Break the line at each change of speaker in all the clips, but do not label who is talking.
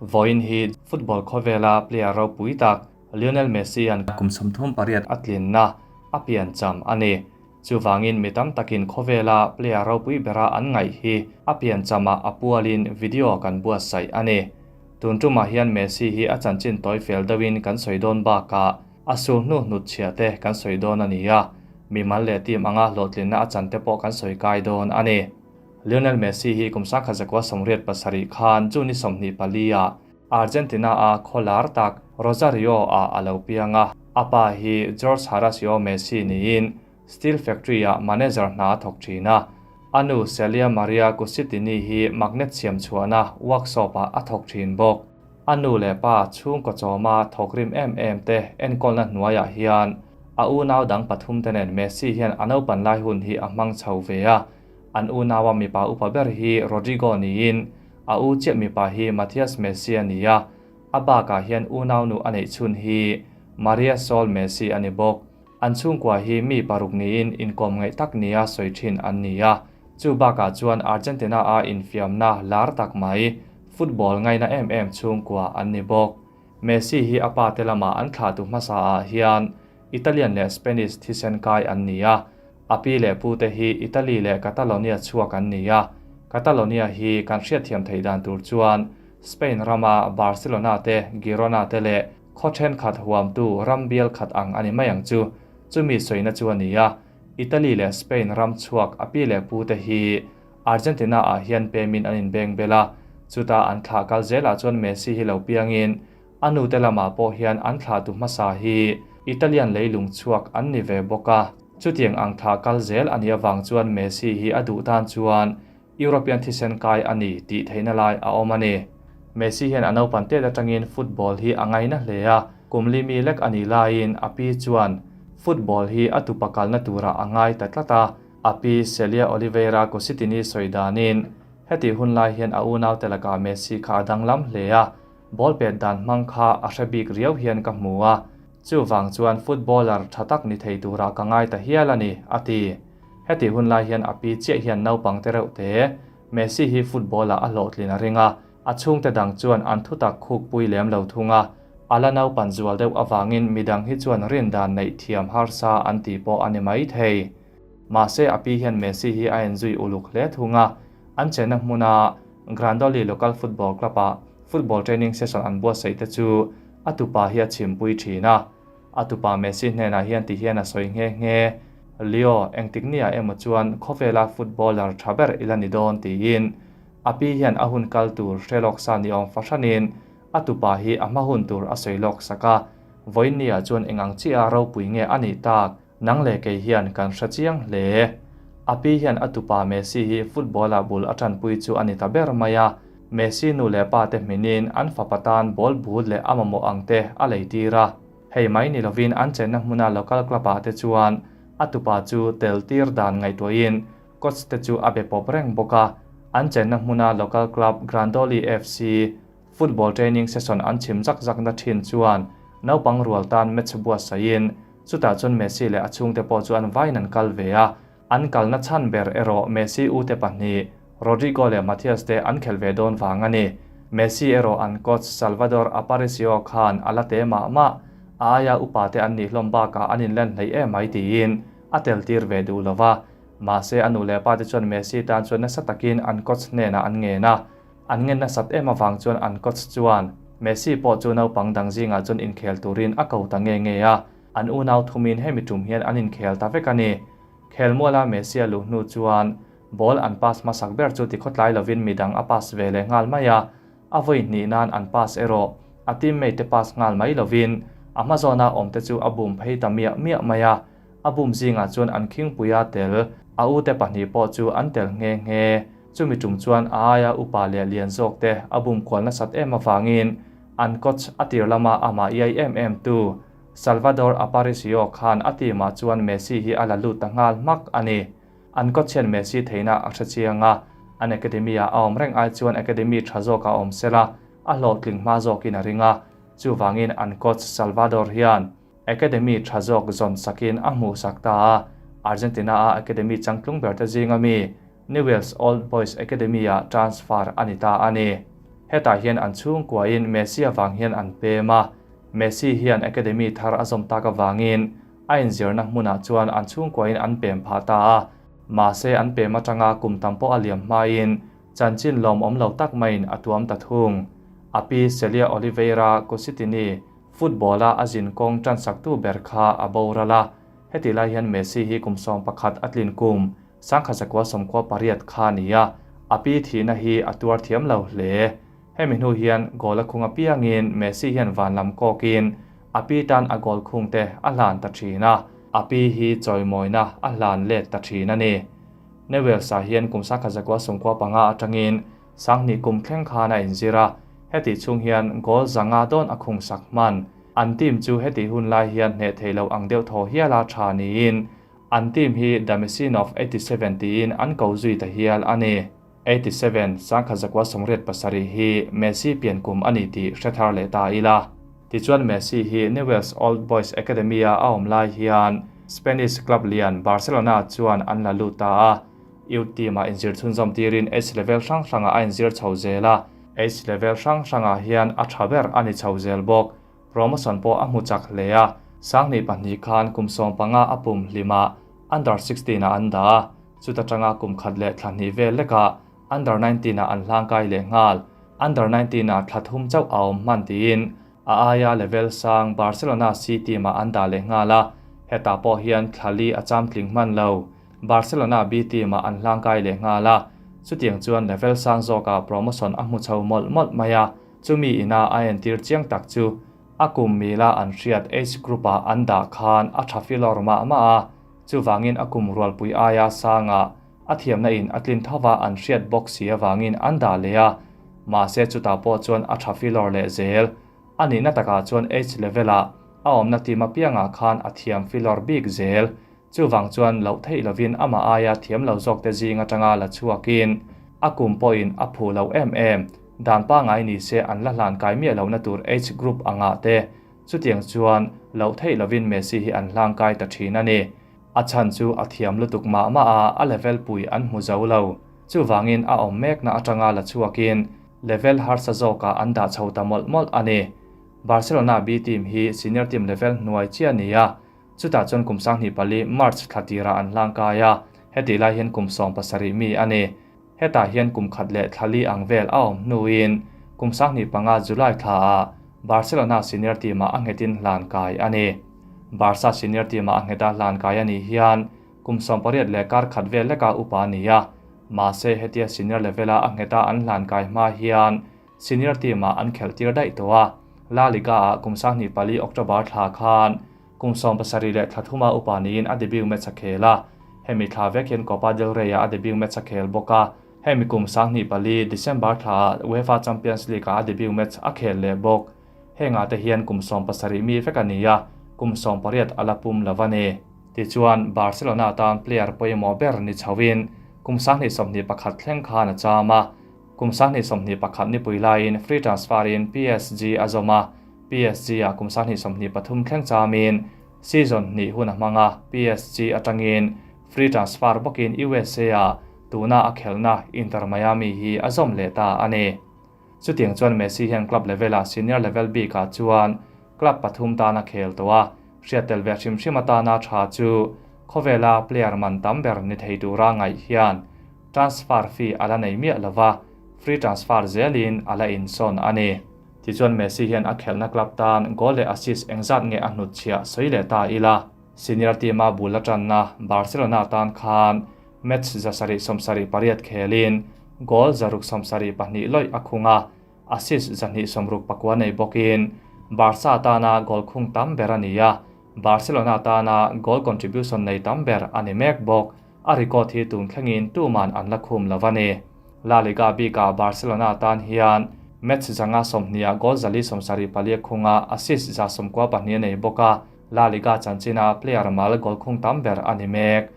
Vawiin hi football khawvela player ropui tak Lionel Messi-a'n kum 38 a tlinna a piancham a ni. Chuvangin mi tam takin khawvela player ropui bera an ngaih hi a pianchama a pualin video kan buatsaih a ni. Tun tumah hian Messi hi a chanchin tawi fel deuhin kan sawi dawn bakah a sul hnu hnut chhia te kan sawi dawn a ni a, mimal leh team anga hlawhtlinna a chan te pawh kan sawi kai dawn a ni. Lionel Messi hi kum 1987 khan June ni 24 ah Argentina a khaw lar tak Rosario ah a lo piang a, a pa hi Jorge Horacio Messi niin Steel Factory ah manager hna a thawk thin a, a nu Celia Maria Cucitini hi magnet siam chhuahna workshop ah a thawk thin bawk. A nu leh pa chhungkaw chawma thawk rim em em te enkawlna hnuaiah hian a unau dang pathum te nen Messi hian a naupan lai hun hi a hmang chho ve a, an unaua mipa upa ber hi Rodrigo niin a u chiah mipa hi Matias Messi a ni a, a bakah hian unaunu a neih chhun hi Maria Sol Messi a ni bawk. An chhungkua hi mi paruk niin inkawm ngaih tak nia sawi thin an ni a, chu bakah chuan Argentina-a infiamna lar tak mai, football ngaina em em chhungkua an ni bawk. Messi hi a pa te lama an thlahtu hmasaah hian Italian leh Spanish thisen kai an ni a, a pi leh pu te hi Italy leh Catalonia chhuak an ni a, Catalonia hi kan hriatthiam theih dan tur chuan Spain rama Barcelona te, Girona te leh Khaw thenkhat huamtu ram bial khat ang a ni mai ang chu. Chumi sawina chu a ni a, Italy leh Spain ram chhuak a pi leh pu te hi Argentina ah hian pemin an inbeng bel a, chuta an thlah kal zelah chuan Messi hi lo piangin a nu te lamah pawh hian an thlahtu hmasa hi Italian leilung chhuak an ni ve bawk a. Chutiang ang thlah kal zel a nih avang chuan Messi hi a duh tan chuan European thisen kai a ni tih theihna lai a awm a ni. Messi hian a naupan tet atangin football hi a ngaina hle a, kum li mi lek a nih laiin a pi chuan football hi a tupa kalna turah a ngai ta tlat a. A pi Celia Oliveira Cositini sawi danin hetih hun lai hian a unaute lakah Messi kha a danglam hle a, ball pet dan hmang kha a hre bik riau hian ka hmu a, Chuvang chuan footballer tha tak ni thei turah ka ngai ta hial a ni, a ti. Heti hun lai hian a pi chiah hian naupang te reuh te, Messi hi football-ah a hlawhtlin a ring a, a chhungte dang chuan an thutak khukpui lem lo thung a, a la naupan zual deuh avangin midang hi chuan rindan neih thiam harsa an ti pawh a ni mai thei. Mahse a pi hian Messi hi a enzui uluk hle thung a, an chenna hmuna Grandoli Local Football Club-ah football training session an buatsaih te chu a tupa hi a chhimpui thin a. A tupa Messi hnenah hian ti hian a sawi nghe nghe, Leo, engtik nia emaw chuan khawvela footballer tha ber i la ni dawn tiin a pi hian a hun kal tur hre lawk sa ni awm fahranin a tupa hi a hma hun tur a sawi lawk sak a. Vawiin nia chuan eng ang chiah ropui nge a nih tak? Nang leh kei hian kan hre chiang hle. A pi hian a tupa Messi hi football-ah bul a tanpui chu a ni ta ber mai a. Messi nu leh pa te hminin an fapa tan ball but leh a mamawh ang te a lei tir a. Hei mai ni lovin an chenna hmuna local club-ah te chuan a tupa chu tel tir dan ngaihtuahin coach te chu a be pawp reng bawk a. An chenna hmuna local club Grandoli FC football training session an chhim zak zakna thin chuan naupang rual tan match buatsaihin Chutah chuan Messi leh a chhungte pawh chu an vaiin an kal ve a, an kalna chhan ber erawh Messi ute pahnih, Rodrigo leh Matias te an khelh ve dawn vang a ni. Messi erawh an coach Salvador Aparicio khan a la te mah mah, a aia upa te an nih hlawm bakah an inlen hleih em mai tiin a tel tir ve duh lo va. Mahse a nu leh pa te chuan Messi tan chuan nasa takin an coach hnenah an ngen a, An ngen nasat em avang chuan an coach chuan Messi pawh chu naupang dang zingah chuan inkhel turin a ko ta nge nge a, an unau thumin hemi tum hian an inkhel ta vek a ni. Khelmuala Messi a luh hnu chuan ball an pass hmasak ber chu tikhawtlai lovin midang a pass ve leh nghal mai a, a vawi hnih nan an pass erawh a teammate te pass nghal mai lovin a hma zawna awmte chu a bum phei ta miah miah mai a, a bum zingah chuan an khingpuia tel a ute pahnih pawh chu an tel nghe nghe. Chumi tum chuan a aia upa leh lian zawk te a bum kual nasat em avangin an coach a tir lama amah iai em em tu Salvador Aparicio khan a team ah chuan Messi hi a la lut ta nghal hmak a ni. An coach hian Messi theihna a hre chiang a, an academy ah a awm reng ai chuan academy tha zawk a awm sela a hlawhtling hma zawkin a ring a, chuvangin an coach Salvador hian Academy tha zawk zawn sakin a hmuhsak ta a, Argentina-a academy changtlung ber te zinga mi Newell's Old Boys Academy-ah transfer a ni ta a ni. Hetah hian an chhungkuain Messi avang hian an pem a, Messi hian academy thar a zawm tak avangin a inzirna hmunah chuan an chhungkuain an pem phah ta a. Mahse an pem atanga kum tam pawh a liam hmain chanchin lawmawm lo tak maiin a tuam ta thung. A pi Celia Oliveira Cositini football-a a zin kawng tansaktu ber kha a boral a. Heti lai hian Messi hi kum 11 a tlin kum 1998 kha a ni a, a pi thihna hi a tuar thiam lo hle. Hemi hnu hian goal a khung apiangin Messi hian van lam kawkin a pi tan a goal khungte a hlan ta thin a, a pi hi chawimawina a hlan let ta thin a ni. Newell's-ah hian kum 1995 atangin 2000 kum thleng khan a inzir a, hetih chhung hian goal 500 dawn a khung sak hman. An team chu hetih hun lai hian hneh thei lo ang deuh thaw hiala tha niin an team hi The Machine of 87 tiin an ko zui ta hial a ni. 87, 1987 hi Messi pian kum a ni tih hre thar leh ta ila. Tichuan Messi hi Newell's Old Boys Academy-a a awm lai hian Spanish club lian Barcelona chuan an la lut ta a. Youth team-ah inzir chhunzawm tirin age level hrang hrangah a inzir chho zel a. Age level hrang hrangah hian a tha ber a ni chho zel bawk. Promotion pawh a hmu chak hle a, 2002 khan kum 15 a pum hlimah Under 16 ah an dah a, chuta tanga kum khat leh thla hnih vel lekah Under 19 ah an hlangkai leh nghal. Under 19 ah thla thum chauh a awm hman tiin a aia level sang Barcelona C team ah an dah leh nghal a, hetah pawh hian thla li a cham tling hman lo. Barcelona B team ah an hlangkai leh nghal a, chutiang chuan level sang zawkah promotion a hmu chho mawlh mawlh mai a. Chumi ina a entir chiang tak chu a kum mila an hriat age group-ah an dah khan a tha filawr mah mah a, chuvangin a kum rualpui aia sangah a thiamna in a tlin thova an hriat bawk si avangin an dah leh a, mahse chutah pawh chuan a tha filawr leh zel. A nihna takah chuan age level-ah a awmna team apiangah khan a thiam filawr bik zel. Chuvang chuan loh theih lovin amah aia thiam lo zawkte zing atanga la chhuakin a kum pawhin a phu lo em em. Dan pangngai ni se an la hlan kai miah lohna tur age group angah te chutiang chuan loh theih lovin Messi hi an hlang kai ta thin a ni. A chhan chu a thiam lutuk mah mah a, a level pui an hmu zo lo. Chuvangin a awm mekna atanga la chhuakin level harsa zawkah an dah chho ta mawlh mawlh a ni. Barcelona B team hi senior team level hnuai chiah a ni a. Chutah chuan kum 2004 March thla tirah an hlang kai a, hetih lai hian kum 17 mi a ni. Hetah hian kum khat leh thla li ang vel a awm hnuin kum 2005 July thlaah Barcelona senior team-ah a nghetin hlan kai a ni. Barca senior team-ah a ngheta hlan kai a nih hian kum 18 leh kar khat vel leka upa a ni a, mahse hetia senior level-a a ngheta an hlan kai hma hian senior team-ah an khelh tir daih tawh a. La Liga-ah kum 2004 October thla khan kum 17 leh thla thuma upa niin a debut match a khel a, hemi thla vek hian Copa del Rey-ah a debut match a khel bawk a, hemi kum 2004 December thlaah UEFA Champions League-ah a debut match a khel leh bawk. Hengah te hian kum 17 mi vek a ni a, kum 18 a la pum lo a ni. Tichuan, Barcelona tan player pawimawh ber ni chhoin kum 2021 thleng khan a cham a, Kum 2021 nipui laiin free transfer-in PSG a zawm a, PSG-ah kum 2023 thleng chamin season hnih hun a hmang a, PSG atangin free transfer bawkin USA-ah tuna a khelhna Inter Miami hi a zawm leh ta a ni. Chutiang chuan Messi hian club level-ah senior level bikah chuan club pathum tan a khel tawh a, hriat tel ve hrim hrim atana tha chu khawvela player man tam ber ni thei tura ngaih hian Transfer fee a la nei miah lova, free transfer zelin a la insawn a ni. Tichuan Messi hian a khelhna club tan goal leh assist engzat nge a hnutchhiah sawi leh ta ila. Senior team-a bul a tanna Barcelona tan khan match 778 khelin goal 672 lawih a khung a, assist 269 nei bawkin Barca tana goal khung tam ber a ni a, Barcelona tana goal contribution nei tam ber a ni mek bawk. A record hi tun thlengin tuman an la khum lo a ni. La Liga bikah Barcelona tan hian match 120 goal 474 khunga assist 92 nei bawk a, La Liga chanchina player mal goal khung tam ber a ni mek.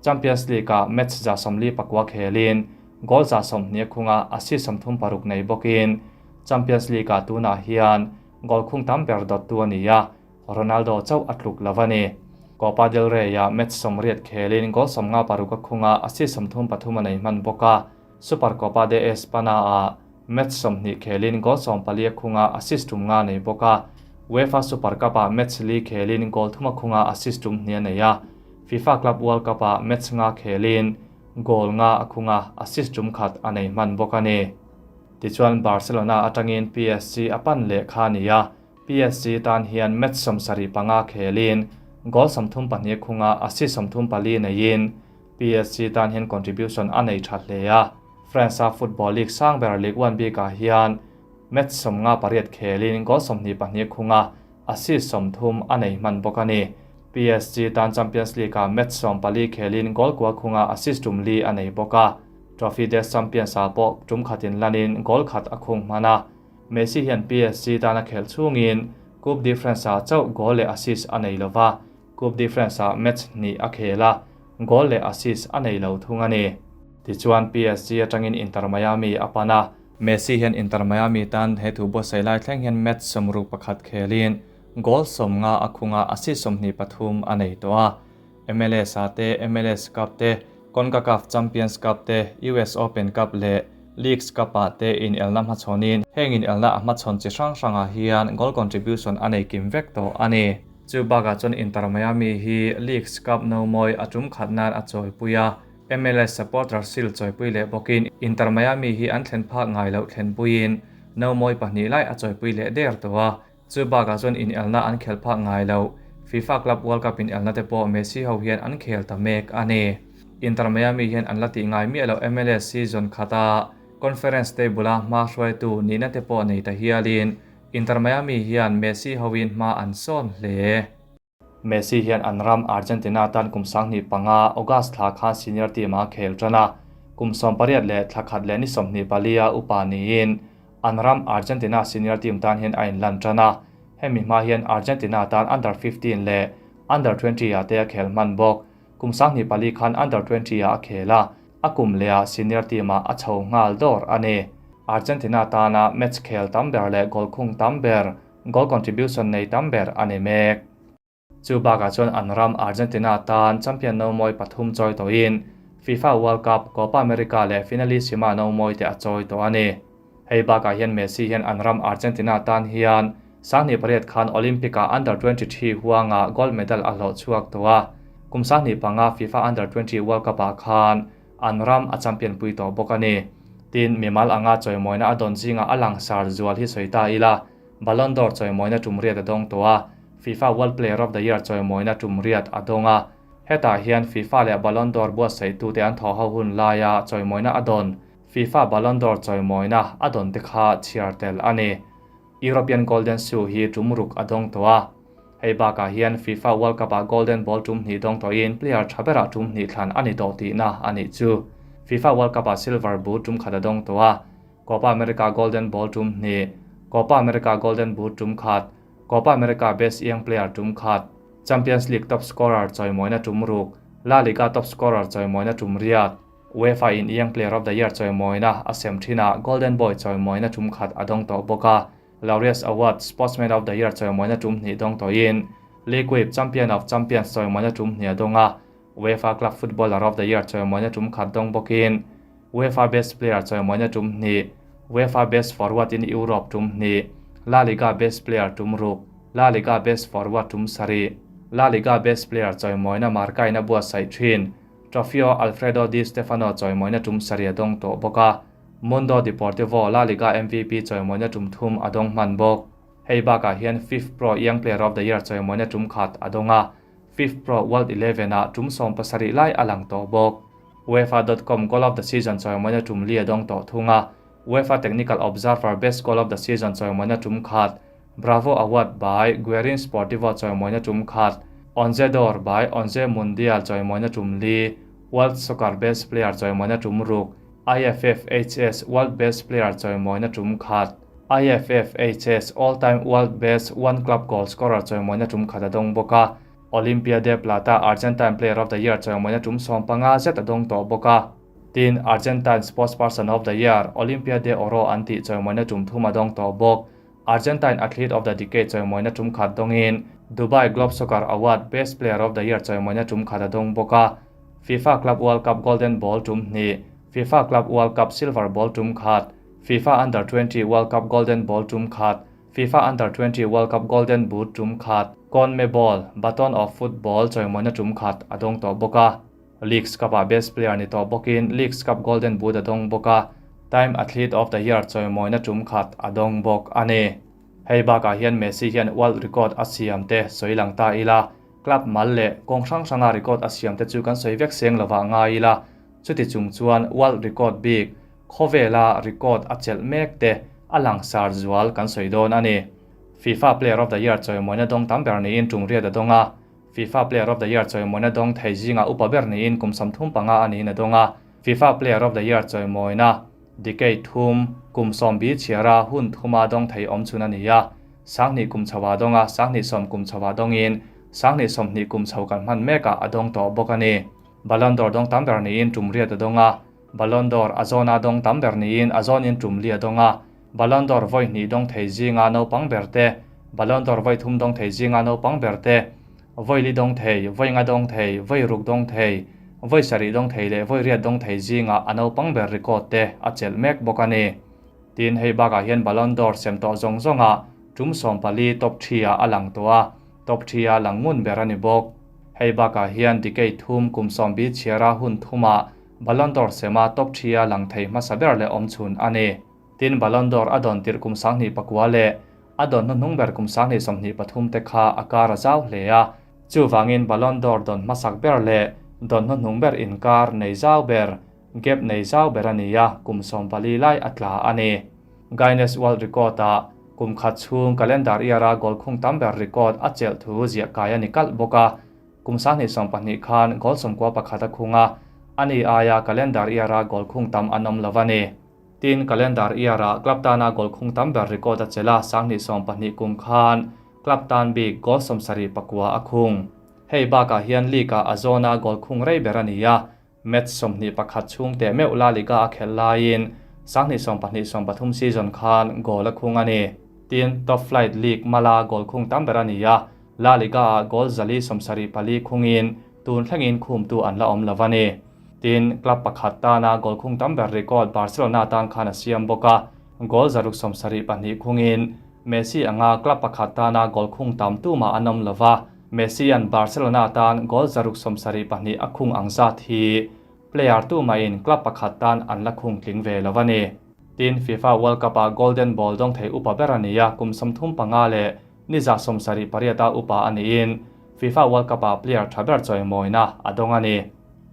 Champions League-ah match 49 khelin goal 20 khunga assist 36 nei bawkin Champions League-ah tunah hian goal khung tam ber dawttu a ni a, Ronaldo chauh a tluk lo a ni. Copa del Rey-ah match 80 khelin goal 56 a khunga assist 33 a nei hman bawk a, Supercopa de Espana-ah. Match 20 khelin goal 14 a khung a, assist tum nga nei bawk a. UEFA Super Cup-ah match li khelin goal thum a khung a, assist tum hnih a nei a. FIFA Club World Cup-ah match nga khelin goal nga a khung a, assist tum khat a nei hman bawk a ni. Tichuan Barcelona atangin PSG a pan leh kha a ni a, PSG tan hian match 75 khelin goal 32 a khung a, assist 34 neiin PSG tan hian contribution a nei tha hle a. France-a Football League sang ber Ligue 1 bikah hian match 58 khelin goal 22 khung a, assist 30 a nei hman bawk a ni. PSG tan Champions League-ah match 14 khelin goal kua khung a, assist tum li a nei bawk a. Trophy des Champions-ah pawh tum khatin lanin goal khat a khung hman a. Messi hian PSG tan a khel chungin Coupe de France-ah chauh goal leh assist a nei lova, Coupe de France-ah match hnih a khel a, goal leh assist a nei lo thung a ni. Tichuan PSG atangin Inter Miami a pan a. Messi hian Inter Miami tan he thu buatsaih lai thleng hian match 61 khelin goal 50 a khung a, assist 23 a nei tawh a. MLS-ah te, MLS Cup te, CONCACAF Champions Cup te, US Open Cup leh Leagues Cup-ah te inelna hmachhawnin heng inelna a hmachhawn chi hrang hrangah hian goal contribution a nei kim vek tawh a ni. Chu bakah chuan Inter Miami hi Leagues Cup no mawi a tum khat nan a chawipui a, MLS supporter shield chawipui leh bawkin Inter Miami hi an thlen phak ngai loh thlenpuiin no mawi pahnih lai a chawipui leh der tawh a. Chu bakah chuan inelna an khel phak ngai lo. FIFA Club World Cup inelna te pawh Messi ho hian an khel ta mek a ni. Inter Miami hian an la tih ngai miah loh MLS season khata conference table a hma hruaitu nihna te pawh nei ta hialin Inter Miami hian Messi hoin hma an sawn hle. Messi hian an ram Argentina tan kum 2005 August thla khan senior team a khel tan a, kum 18 leh thla khat leh ni 24 a upa niin an ram Argentina senior team tan hian a inlan tan a. Hemi hma hian Argentina tan under 15 leh under 20 ah te a khel hman bawk. Kum 24 khan under 20 ah a khel a, a kum leh ah senior team ah a chho nghal dawr a ni. Argentina tana match khel tam ber leh goal khung tam ber, goal contribution nei tam ber a ni mek. Chu bakah chuan an ram Argentina tan champion no mawi pathum chawi tawhin FIFA World Cup, Copa America leh Finalissima no mawi te a chawi tawh a ni. Hei bakah hian Messi hian an ram Argentina tan hian 2008 khan Olympic-ah Under 23 huanga gold medal a hlawh chhuak tawh a. Kum 2005 FIFA Under 20 World Cup-ah khan an ram a champion pui tawh bawk a ni. Tin, mimal anga chawimawina a dawn zinga a langsar zual hi sawi ta ila, Ballon d'Or chawimawina tum riat a dawng tawh a, FIFA World Player of the Year chawimawina tum riat a dawng a. Hetah hian FIFA leh Ballon d'Or buatsaih te an thawh ho hun laia chawimawina a dawn, FIFA Ballon d'Or chawimawina a dawn te kha chhiar tel a ni. European Golden Shoe hi tum ruk a dawng tawh a. Hei bakah hian FIFA World Cup-ah Golden Ball tum hnih dawng tawhin player tha berah tum hnih thlan a ni tawh tihna a nih chu. FIFA World Cup-ah Silver Boot tum khat a dawng tawh a, Copa America Golden Ball tum hnih, Copa America Golden Boot tum khat, Copa America Best Young Player tum khat, Champions League top scorer chawimawina tum ruk, La Liga top scorer chawimawina tum riat, UEFA in Young Player of the Year chawimawina a sem thinah Golden Boy chawimawina tum khat a dawng tawh bawk a. Laureus Award Sportsman of the Year chawimawina tum hnih dawng tawhin L'Equipe Champion of Champions chawimawina tum hnih a dawng a, UEFA Club Footballer of the Year chawimawina tum khat dawng bawkin UEFA Best Player chawimawina tum hnih, UEFA Best Forward in Europe tum hnih, La Liga Best Player tum ruk, La Liga Best Forward tum sarih, La Liga Best Player chawimawina Marca-in a buatsaih thin, Trofeo Alfredo Di Stefano chawimawina tum sarih a dawng tawh bawk a. Mundo Deportivo La Liga MVP chawimawina tum thum a dawng hman bawk. Hei bakah hian FIFPro Young Player of the Year chawimawina tum khat a dawng a, FIFPro World Eleven-ah tum 17 lai a lang tawh bawk. UEFA.com Goal of the Season chawimawina tum li a dawng tawh thung a, UEFA Technical Observer Best Goal of the Season chawimawina tum khat, Bravo Award by Guerin Sportivo chawimawina tum khat, Onze d'Or by Onze Mundial chawimawina tum li, World Soccer Best Player chawimawina tum ruk, IFFHS World Best Player chawimawina tum khat, IFFHS All Time World Best One Club Goal Scorer chawimawina tum khat a dawng bawk a, Olimpia de Plata Argentine Player of the Year chawimawina tum 15 zet a dawng tawh bawk a. Tin, Argentine Sportsperson of the Year, Olimpia de Oro an tih chawimawina tum thum a dawng tawh bawk. Argentine Athlete of the Decade chawimawina tum khat dawngin Dubai Globe Soccer Award Best Player of the Year chawimawina tum khat a dawng bawk a. FIFA Club World Cup Golden Ball tum hnih, FIFA Club World Cup Silver Ball tum khat, FIFA Under 20 World Cup Golden Ball tum khat, FIFA Under 20 World Cup Golden Boot tum khat, CONMEBOL Baton of Football chawimawina tum khat a dawng tawh bawk a. Leagues Cup-ah Best Player ni tawh bawkin Leagues Cup Golden Boot a dawng bawk a, Time Athlete of the Year chawimawina tum khat a dawng bawk a ni. Hei bakah hian Messi hian world record a siam te sawi lang ta ila, club mal leh kawng hrang hranga record a siam te chu kan sawi vek seng lovah ngai ila, chuti chung chuan world record bik khawvela record a chelh mek te a langsar zual kan sawi dawn a ni. FIFA Player of the Year chawimawina dawng tam ber niin tum riat a dawng a, FIFA Player of the Year chawimawina dawng thei zingah upa ber niin kum 35 a niin a dawng a, FIFA Player of the Year chawimawina decade thum kum 70 chhiara hun thuma dawng thei awm chhun a ni a, 2000 kum chhoah dawng a, 2010 kum chhoah dawngin 2020 kum chho kan hman mekah a dawng tawh bawk a ni. Ballon d'Or dawng tam ber niin tum riat a dawng a, Ballon d'Or a zawna dawng tam ber niin a zawnin tum li a dawng a, Ballon d'Or vawi hnih dawng thei zinga naupang ber te, Ballon d'Or vawi thum dawng thei zinga naupang ber te, vawi li dawng thei, vawi nga dawng thei, vawi ruk dawng thei, vawi sarih dawng thei leh vawi riat dawng thei zinga a naupang ber record te a chelh mek bawk a ni. Tin, hei bakah hian Ballon d'Or sem tawh zawng zawngah tum 14 top 3 ah a lang tawh a, top 3 a lang ngun ber a ni bawk. Hei bakah hian decade thum kum 70 chhiara hun thumah Ballon d'Or sema top 3 a lang thei hmasa ber leh awm chhun a ni. Tin, Ballon d'Or a dawn tirh kum 2009 leh a dawn hnuhnung ber kum 2023 te kha a kar a zau hle a. Chuvangin Ballon d'Or dawn hmasak ber leh dawn hnuhnung ber inkar nei zau ber, gap nei zau ber a ni a, kum 14 lai a tla a ni. Guinness World Record-ah kum khat chhung calendar year-a goal khung tam ber record a chelh thu ziah kai a ni kalh bawk a. Kum 2020 khan goal 91 a khung a, ani aia calendar year-a goal khung tam an awm lo a ni. Tin, calendar year-ah club tana goal khung tam ber record a chelh a, 2020 kum khan club tan bik goal 79 a khung. Hei bakah hian league-ah a zawna goal khung rei ber a ni a, match 21 chhung teh meuh La Liga a khelh laiin 2022-23 season khan goal a khung a ni. Tin, top flight league mala goal khung tam ber a ni a, La Liga-ah goal 174 khungin tun thlengin khumtu an la awm lo a ni. Tin, club pakhat tana goal khung tam ber record Barcelona tan khan a siam bawk a, goal 672 khungin Messi anga club pakhat tana goal khung tam tumah an awm lo va, Messi an Barcelona tan goal 672 a khung ang zat hi player tumahin club pakhat tan an la khung tling ve lo a ni. Tin, FIFA World Cup-ah Golden Ball dawng thei upa ber a ni a, kum 35 leh ni 178 a upa a niin FIFA World Cup-ah player tha ber chawimawina a dawng a ni.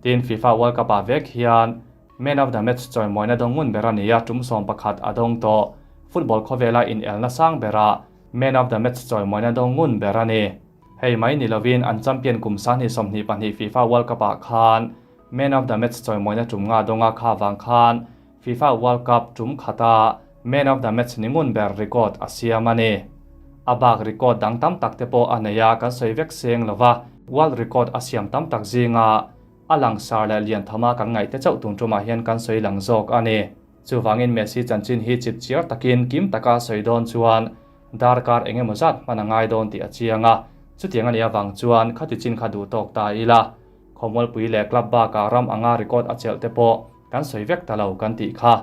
Tin, FIFA World Cup-ah vek hian Man of the Match chawimawina dawng ngun ber a ni a, tum 11 a dawng tawh. Football khawvela in elna sang berah Man of the Match chawimawina dawng ngun ber a ni. Hei mai ni lovin an champion kum 2022 FIFA World Cup-ah khan Man of the Match chawimawina tum nga dawnga kha wang khan FIFA World Cup tum khata Man of the Match ni ngun ber record a siam a ni. A bak record dang tam tak te pawh a nei a, kan sawi vek seng lova world record a siam tam tak zinga a langsar leh lian thama kan ngaih te chauh tun tumah hian kan sawi lang zawk a ni. Chuvangin Messi chanchin hi chip chiar takin kim taka sawi dawn chuan darkar engemaw zat hman a ngai dawn tih a chiang a, chutiang a nih avang chuan khati chin kha duh tawk ta ila. Khawmualpui leh club bakah ram anga record a chelh te pawh kan sawi vek ta lo kan tih kha.